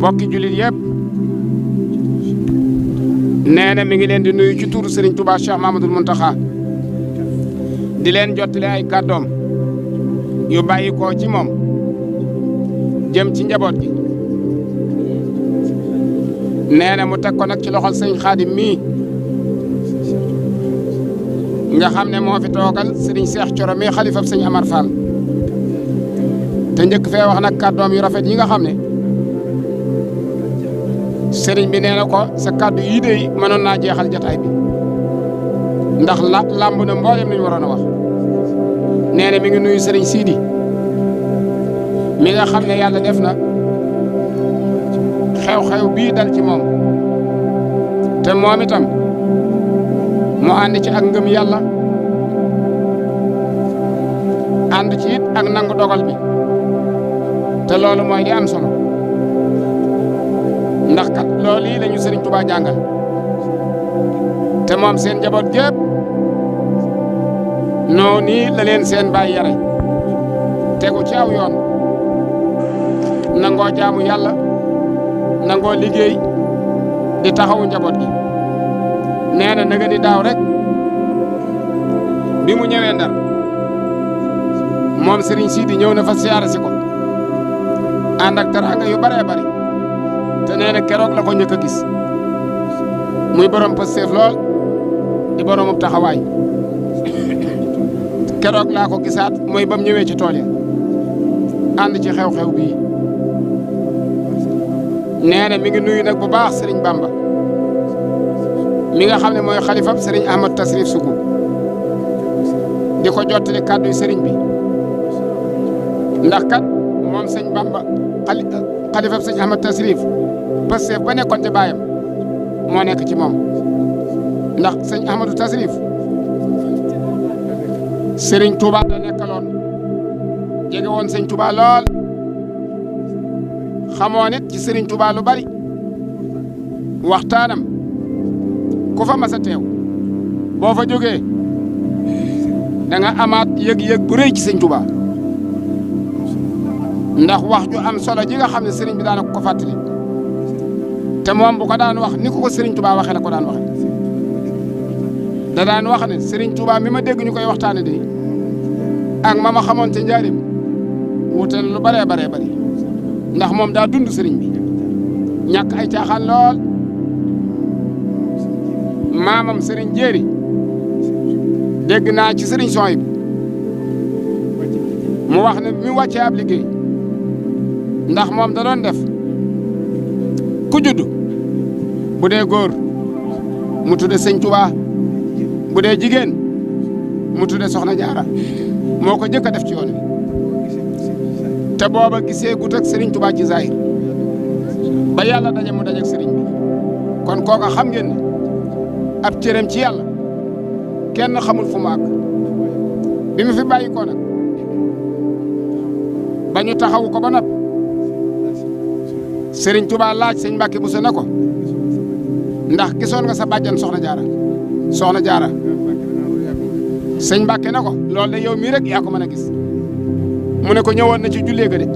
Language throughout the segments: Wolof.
bokki jullit yëpp nee na mi ngi leen di nuyu ci turu Serigne Touba Cheikh Mamadou Mountakha di leen jottali ay kàddoom yu bàyyi ko ci moom jëm ci njaboot gi nee na mu teg ko nag ci loxol sëñ Xaadim mii nga xam ne moo fi toogal Serigne Cheikh Thioro mii xalifab sëñ Amar Fall te njëkk fee wax nag kàddoom yu rafet yi nga xam ne Serigne bi nee na ko sa kàddu yii de mënoon naa jeexal jataay bi ndax làmb na mboolem li ñu waroon a wax nee na mi ngi nuyu Serigne Sidi mi nga xam ne yàlla def na xew-xew bii dal ci moom te moom itam mu ànd ci ak ngëm yàlla ànd ci it ak nangu dogal bi te loolu mooy di am solo ndax kat loolu yi lañu Serigne Touba jàngal te moom seen njaboot gépp noonu nii la leen seen baay yare tegu ci aw yoon nangoo jaamu yàlla nangoo liggéey di taxawu njaboot gi nee na nga ni daaw rek bi mu ñëwee Ndar moom Serigne Sidi ñëw na fa siyaare si ko ànd ak teraanga yu baree bari te nee na keroog la ko njëkk a gis muy borom Pastef lool di boromub taxawaay keroog laa ko gisaat mooy bam ñëwee ci tool yi ànd ci xew-xew bii nee na mi ngi nuyu nag bu baax Serigne Bamba mi nga xam ne mooy xalifab Serigne Ahmad Tasrif Sougou di ko jottali kàddu yu Serigne bi ndax kat moom sëñ Bamba xalifab sëñ Ahmad Tasrif Pastef ba nekkoon ci baayam moo nekk ci moom ndax sëñ Ahmadou Tasrif Serigne Touba la nekkaloon jege woon sëñ Touba lool xamoo nit ci Serigne Touba lu bari waxtaanam ku fa mas a teew boo fa jógee da nga amaat yëg-yëg bu rëy ci sëñ Touba ndax wax ju am solo ji nga xam ne Serigne bi daana ko fàttali te moom bu ko daan wax ni ko Serigne Touba waxee la ko daan waxe da daan wax ne Serigne Touba mi ma dégg ñu koy waxtaane de ak ma xamoon ca njaarim wutal lu baree baree bari ndax moom daa dund Serigne bi ñàkk ay caaxaan lool maamam Serigne Jéeri dégg naa ci Serigne Sohayb mu wax ne mi wàccee ab liggéey ndax moom da doon def ku judd bu dee góor mu tudde sëñ Touba bu dee jigéen mu tudde Soxna Jaara moo ko jëkk a def ci yoon wi te booba gisee gut ak Serigne Touba ci zahir ba yàlla daje mu daje ak Serigne bi kon kooka xam ngeen ne ab cëram ci yàlla kenn xamul fu mu àgg bi mu fi bàyyi ko nag ba ñu taxawu ko ba noppi Serigne Touba laaj sëñ Mbàkke Buso na ko ndax gisoon nga sa bàjjan Soxna Jaara sëñ Mbàkke na ko loolu de yow mii rek yaa ko mën a gis mu ne ko ñëwoon na ci jullee ga de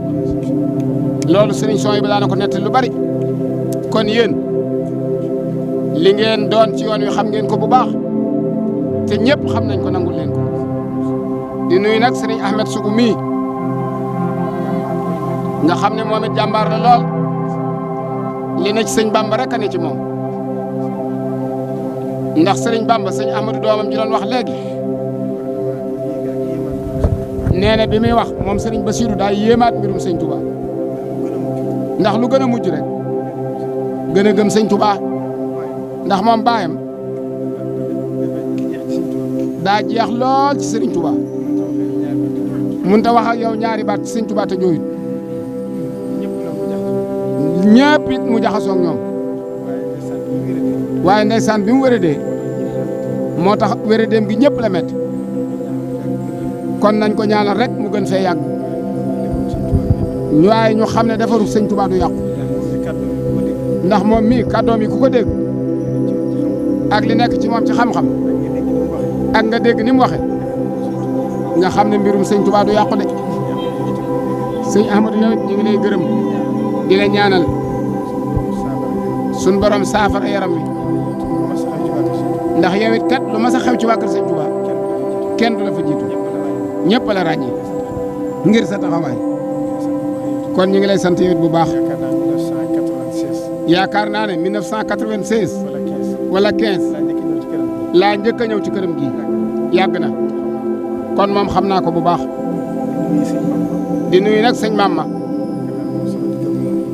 loolu Serigne Sohaybu daana ko nettali lu bari kon yéen li ngeen doon ci yoon wi xam ngeen ko bu baax te ñëpp xam nañ ko nangul leen ko di nuyu nag Serigne Ahmed Sougou mii nga xam ne moom it jàmbaar la lool li na ci sëñ Bamba rek a ne ci moom ndax Serigne Bamba sëñ Ahmadou doomam ji doon wax léegi nee na bi muy wax moom Serigne Bassirou daa yéemaat mbirum sëñ Touba ndax lu gën a mujj rek gën a gëm sëñ Touba ndax moom baayam daa jeex lool ci Serigne Touba mënut a wax ak yow ñaari baat ci sëñ Touba te jooyut ñëpp it mu jaxasoo ak ñoom waaye ndeysaan bi mu wéradee moo tax wéradeem gi ñëpp la metti kon nañ ko ñaanal rek mu gën fee yàgg waaye ñu xam ne defaru sëñ Touba du yàqu ndax moom mii kàddoom yi ku ko dégg ak li nekk ci moom ci xam-xam ak nga dégg ni mu waxe nga xam ne mbirum sëñ Touba du yàqu de sëñ Ahmadou yow ñu ngi lay gërëm di la ñaanal sun borom saafara yaram wi ndax yow it kat lu mas a xew ci waa kër sëñ Touba kenn du la fa jiitu ñëpp la ràññee ngir sa taxawaay kon ñu ngi lay sant yow it bu baax yaakaar naa ne 1996 wala 15 laa njëkk a ñëw ci këram gi yàgg na kon moom xam naa ko bu baax di nuyu nag sëñ Mama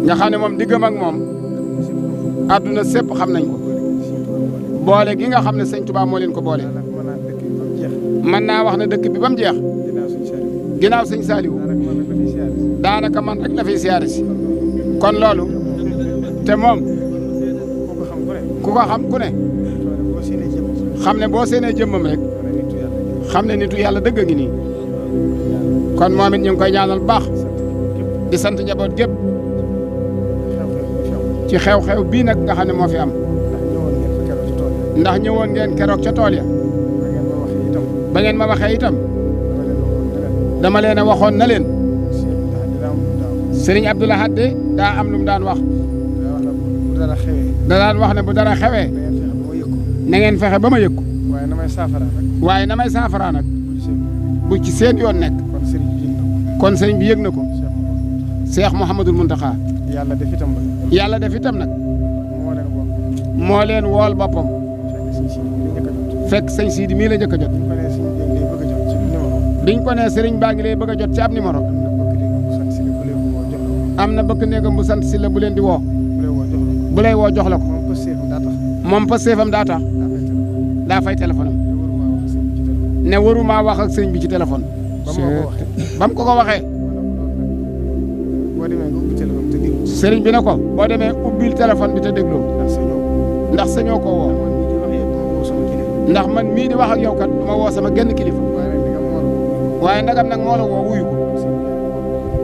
nga xam ne moom diggam ak moom àdduna sépp xam nañ ko boole gi nga xam ne sëñ Touba moo leen ko boole mën naa wax ne dëkk bi ba mu jeex ginnaaw sëñ Saliou daanaka man rek la fiy siyaare si kon loolu te moom ku ko xam ku ne xam ne boo seenee jëmmam rek xam ne nitu yàlla dëgg ngi nii kon moom it ñu ngi koy ñaanal baax di sant njaboot gépp ci xew-xew bii nag nga xam ne moo fi am ndax ñëwoon ngeen keroog ca tool ya ba ngeen ma waxee itam dama leen a waxoon na leen Serigne Abdou Lahad de daa am lu mu daan wax da daan wax ne bu dara xewee na ngeen fexe ba ma yëg ko waaye na may saafara nag bu ci seen yoon nekk kon sëriñ bi yëg na ko Cheikh Mouhamadul Mountakha yàlla def itam nag moo leen wool boppam fekk sëñ Sidi mii la njëkk a jot biñ ko nee sëriñ baa ngi lay bëgg a jot ci ab numéro am na bëkk néegam bu sant si la bu leen di woo bu lay woo jox la ko moom pësteefam daa tax daa fay téléphone am ne waruma wax ak sëriñ bi ci téléphone ba mu ko waxee sëriñ bi ne ko boo demee ubbil téléphone bi te dégloo ndax sañoo koo woo ndax man mii di wax ak yow kat du ma woo sama genn kilifa waaye ndagam nag moo la woo wuyu ko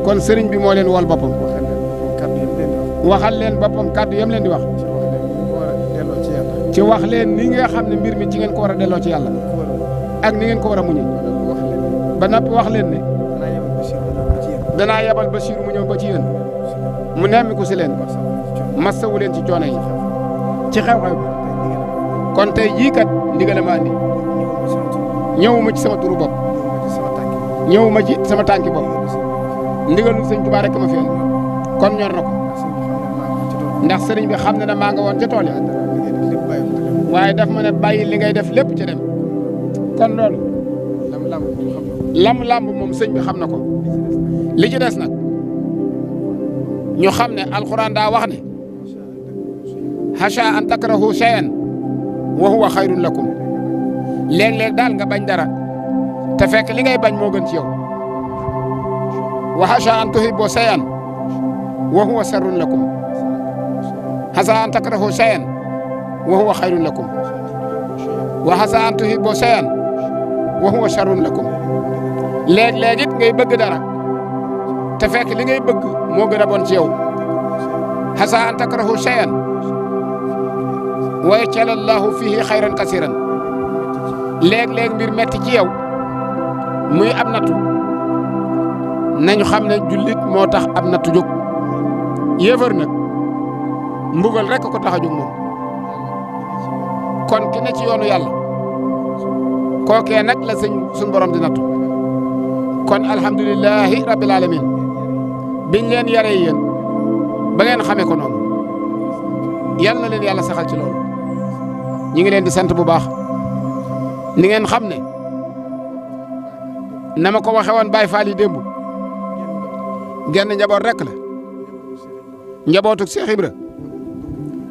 kon sëriñ bi moo leen wool boppam waxal leen boppam kàddu yam leen di wax ci wax leen ni nga xam ne mbir mi ci ngeen ko war a delloo ci yàlla ak ni ngeen ko war a muñe ba noppi wax leen ne danaa yebal Bachir mu ñëw ba ci yéen mu nemmi ko si leen massawu leen ci coono yi ci xew-xew bi kon tey jii kat ndigale ma andi ñëwuma ci sama turu bopp ñëwuma ci sama tànki bopp ndigalu sëñ Tuubaa rek ma fi andi kon ñor na ko ndax sëriñ bi xam ne na maa nga woon ca tool ya waaye daf ma ne bàyyi li ngay def lépp ci dem kon loolu lamb moom sëñ bi xam na ko li ci des nag ñu xam ne alxuraan daa wax ne hasha an takrahu shay'an wa huwa xayrun lakum léeg-léeg daal nga bañ dara te fekk li ngay bañ moo gën ci yow wa hasha an tuhibbu shay'an wa huwa sharrun lakum hasha an takrahu shay'an wa huwa xayrun lakum wa hasha an tuhibbu shay'an wa huwa sharrun lakum léeg-léeg it ngay bëgg dara te fekk li ngay bëgg moo gën a bon ci yow hasha an takrahu shay'an wa yaj'ala Allahu fihi xayran kasiran léeg-léeg mbir metti ci yow muy ab nattu nañu xam ne jullit moo tax ab nattu jóg yéefar nag mbugal rek ko tax a jóg moom kon ki ne ci yoonu yàlla kookee nag la suñ borom di nattu kon alhamdulilahi rabbil alamin biñ leen yaree yéen ba ngeen xamee ko noonu yal na leen yàlla saxal ci loolu ñi ngi leen di sant bu baax ni ngeen xam ne na ma ko waxe woon Baye Fall yi démb genn njaboot rek la njabootuk Cheikh Ibra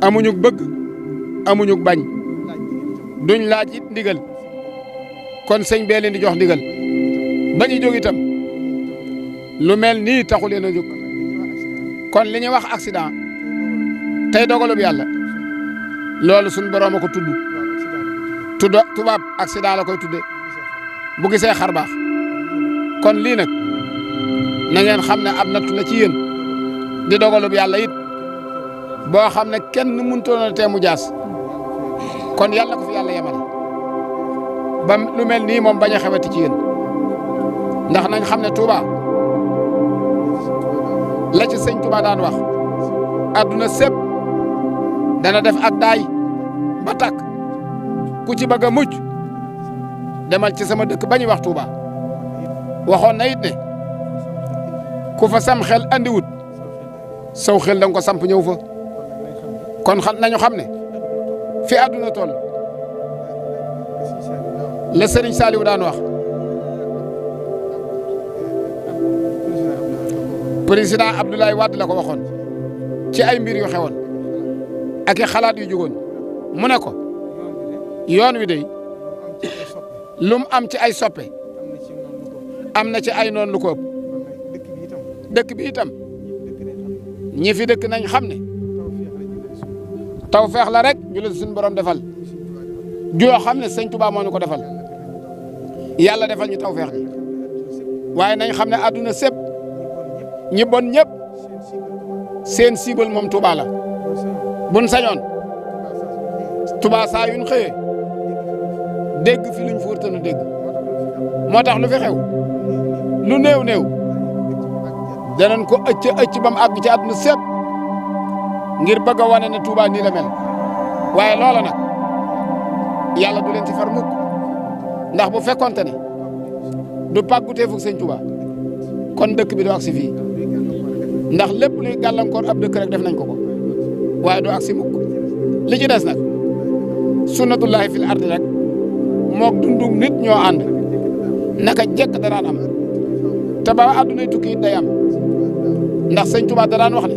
amuñu bëgg amuñu bañ duñ laaj it ndigal kon sëñ bee leen di jox ndigal ba ñu jóg itam lu mel nii taxu leen a jóg kon li ñuy wax accident tey dogalub yàlla loolu suñ borom a ko tudd tubaab accident la koy tudde bu gisee xar baax kon lii nag na ngeen xam ne ab nattu la ci yéen di dogalub yàlla it boo xam ne kenn mënutoon a tee mu jaas kon yàlla ko fi yàlla yemale ba lu mel nii moom bañ a xewati ci yéen ndax nañ xam ne Touba la ci sëñ Touba daan wax adduna sépp dana def ak daay ba tàkk ku ci bëgg a mucc demal ci sama dëkk ba ñuy wax Touba waxoon na it ne ku fa sam xel andiwut saw xel da nga ko samp ñëw fa kon nañu xam ne fi àdduna toll la Serigne Saliou daan wax président Abdoulaye Wade la ko waxoon ci ay mbir yu xewoon ak i xalaat yu jugoon mu ne ko yoon wi de lu mu am ci ay soppe am na ci ay noon lu ko ëpp dëkk bi itam ñi fi dëkk nañ xam ne tawfeex la rek ju la suñu borom defal joo xam ne sëñ Touba moo ñu ko defal yàlla defal ñu tawfeex ji waaye nañ xam ne àdduna sépp ñi bon ñëpp seen cible moom Touba la buñ sañoon Touba saa yuñ xëyee dégg fi luñ fi wërtanu dégg moo tax lu fi xew lu néew néew danañ ko ëcc ba mu àgg ci àdduna sépp ngir bëgg a wane ne Touba nii la mel waaye loola nag yàlla du leen ci far mukk ndax bu fekkonte ne du pàggutee fuk sëñ Touba kon dëkk bi du agsi fii ndax lépp luy gàllankoor ab dëkk rek def nañ ko ko waaye du agsi mukk li ci des nag sunnatullahi fil ardi rek mook dundu nit ñoo ànd naka jekk daraan am te ba addunay tukki it day am ndax sëñ Touba daraan wax ne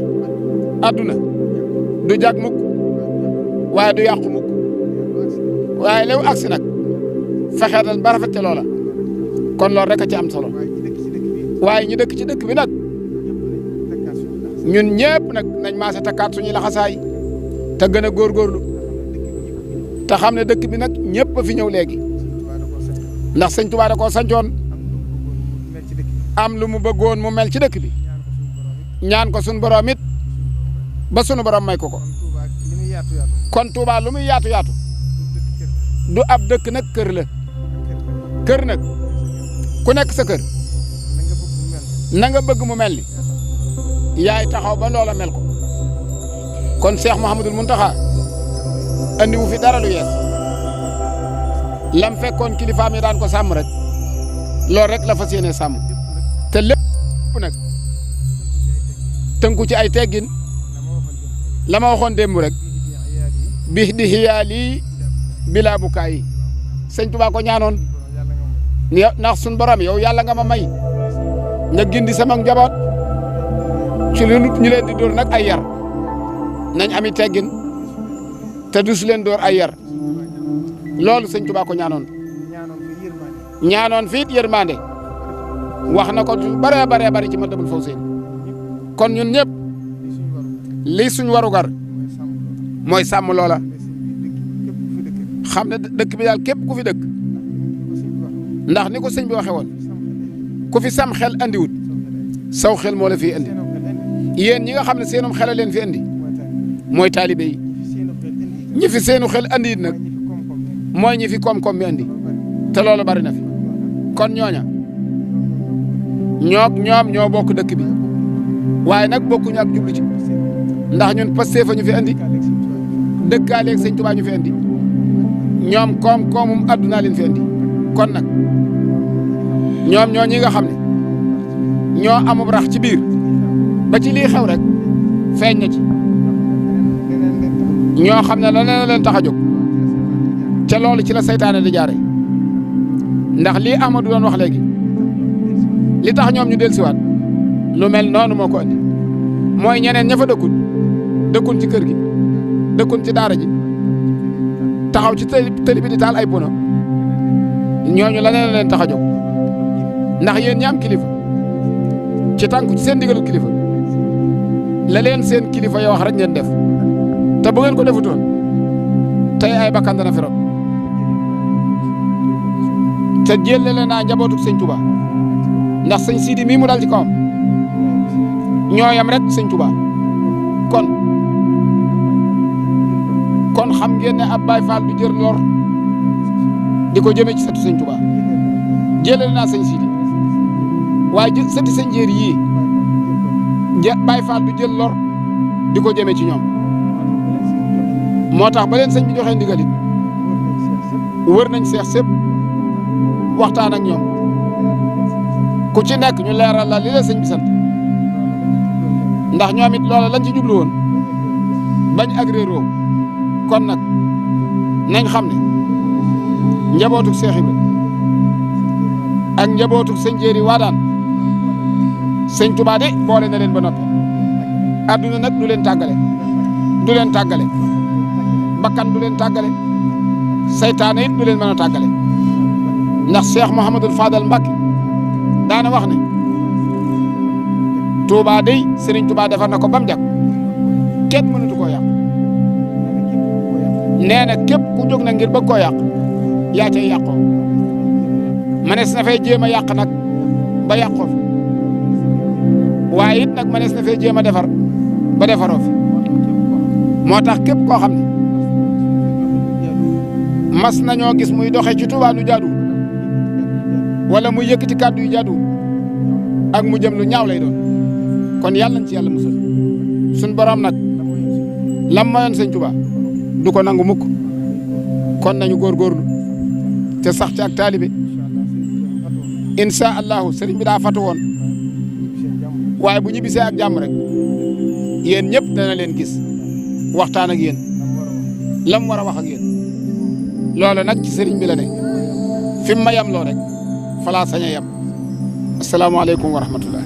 adduna du jag mukk waaye du yàqu mukk waaye lew agsi nag fexeetal ba rafet ca loola kon loolu rek a ci am solo waaye ñi dëkk ci dëkk bi nag ñun ñëpp nag nañ maase takkaat suñuy laxasaay te gën a góorgóorlu te xam ne dëkk bi nag ñëpp a fi ñëw léegi ndax sëñ Touba da koo sancoon am lu mu bëggoon mu mel ci dëkk bi ñaan ko suñu borom it ba sunu borom may ko ko kon Touba lu muy yaatu yaatu du ab dëkk nag kër la kër nag ku nekk sa kër na nga bëgg mu mel ni yaay taxaw ba loola mel ko kon Cheikh Mouhamadoul Mountakha andi wu fi dara lu yees lam fekkoon kilifaam yi daan ko sàmm rek loolu rek la fas yéene sàmm te lépp nag tënku ci ay teggin la ma waxoon démb rek bi di xiyaali bilaa bu kaay sëñ Touba ko ñaanoon ndax suñ borom yow yàlla nga ma may nga gindi sama njaboot ci lu ñu leen di dóor nag ay yar nañ ami teggin te du su leen dóor ay yar loolu sëñ Touba ko ñaanoon fiit yërmande wax na ko bare bare ci Matlabul Fawzayni kon ñun ñëpp lii suñ warugar mooy sàmm loola xam ne dëkk bi daal képp ku fi dëkk ndax ni ko sëñ bi waxee woon ku fi sam xel andiwut saw xel moo la fi andi yéen ñi nga xam ne seenum xel a leen fi andi mooy taalibe yi ñi fi seenu xel andi it nag mooy ñi fi koom-koom mi andi te loolu bari na fi kon ñooña ñoom ñoo bokk dëkk bi waaye nag bokkuñu ak jublu ci ndax ñun Pastef fa ñu fi andi dëkkaaleeg sëñ Touba ñu fi andi ñoom koom-koomum adduna leen fi andi kon nag ñoom ñoo ñi nga xam ne ñoo amub rax ci biir ba ci lii xew rek feeñ na ci ñoo xam ne la leen tax a jóg ca loolu ci la saytaane di jaare ndax lii Amadou doon wax léegi li tax ñoom ñu dellusiwaat lu mel noonu moo ko andi mooy ñeneen ña fa dëkkun ci kër gi dëkkun ci daara ji taxaw ci tëli bi di taal ay pono ñooñu la leen tax a jóg ndax yéen ñi am kilifa ci tànku ci seen ndigalu kilifa la leen seen kilifa yoo wax rek ngeen def te bu ngeen ko defutoon tey ay bakkan dana fi rot te jëlale naa njabootu sëñ Touba ndax sëñ Sidi mii mu dal ci kawam ñooyam rek sëñ Touba kon xam ngeen ne ab Baay Faal du jër lor di ko jëmee ci sëtu sëñ Touba jëlale naa sëñ Sidi waaye sëti sëñ Jéeri yii Baay Faal du jël lor di ko jëmee ci ñoom moo tax ba leen sëñ bi joxee ndigal it wër nañ seex sépp waxtaan ak ñoom ku ci nekk ñu leeral la li la sëñ bi sant ndax ñoom it loola lañ ci jublu woon bañ ak réeroo kon nag nañ xam ne njabootuk Seex Ibra ak njabootuk sëñ Jéeri Waadaan sëñ Tuubaa de boole na leen ba noppi adduna nag du leen tàggale bakkan du leen tàggale saytaane it du leen mën a tàggale ndax Cheikh Mouhamadul Fadal Mbacké daana wax ne Touba day Serigne Touba defar na ko ba mu jag kenn mënatu koo yàq nee na képp ku jóg na ngir bëgg koo yàq yaa cay yàqoo manees na fay jéem a yàq nag ba yàqoo fi waaye it nag manees na fay jéem a defar ba defaroo fi moo tax képp koo xam ne mas nañoo gis muy doxe ci Touba lu jaadu wala muy yëkkati kàddu yu jaadu ak mu jëm lu ñaaw lay doon kon yàlla nañ ci yàlla musal suñ borom nag lam mayoon sëñ Touba du ko nangu mukk kon nañu góorgóorlu te sax ci ak taalibe insha allahu sëriñ bi daa fatu woon waaye bu ñibbisee ak jàmm rek yéen ñëpp dana leen gis waxtaan ak yéen lam war a wax ak yéen loolu nag ci sëriñ bi la ne fi mu ma yem loo rek falaa sañ a yem asalaamaaleykum wa rahmatullah